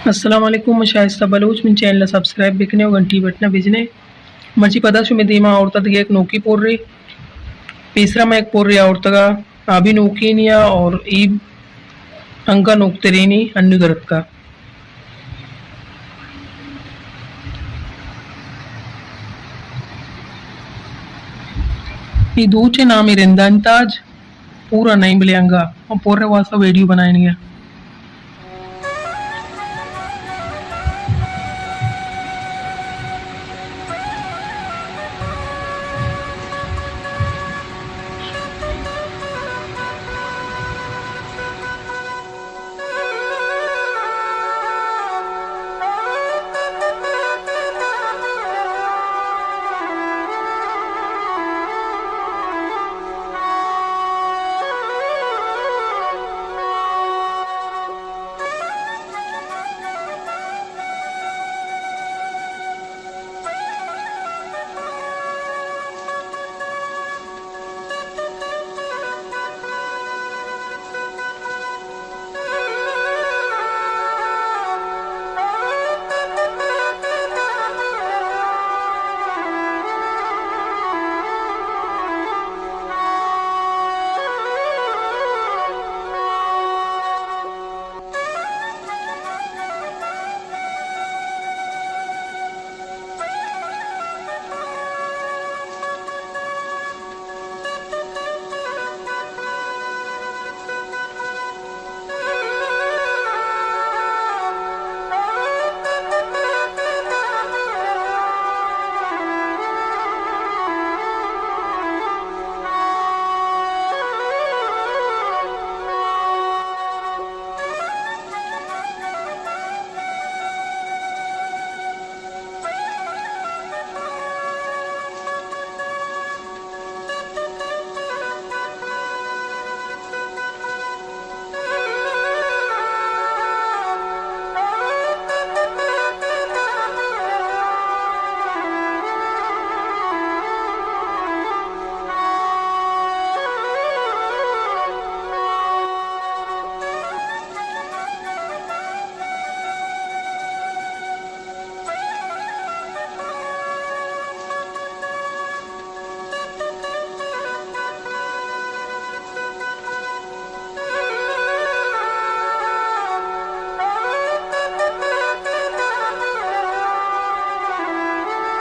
السلام علیکم، من شائستہ بلوچ، من چینل ءَ سبسکرائب بکنے و گھنٹی بٹن ءَ بجنے۔ مرچی پدا شمے دیما آورتا دگہ یک نوکی پورے۔ پیسرا ما یک پورے آورتگا، آ بھی نوکینیا اور ای انگا نوکترینی انو درتکا۔ ای دوچے نامی رندانی تاج، پورا نہیں بلے انگا، اور پورے واسطہ ویڈیو بنائیں گے۔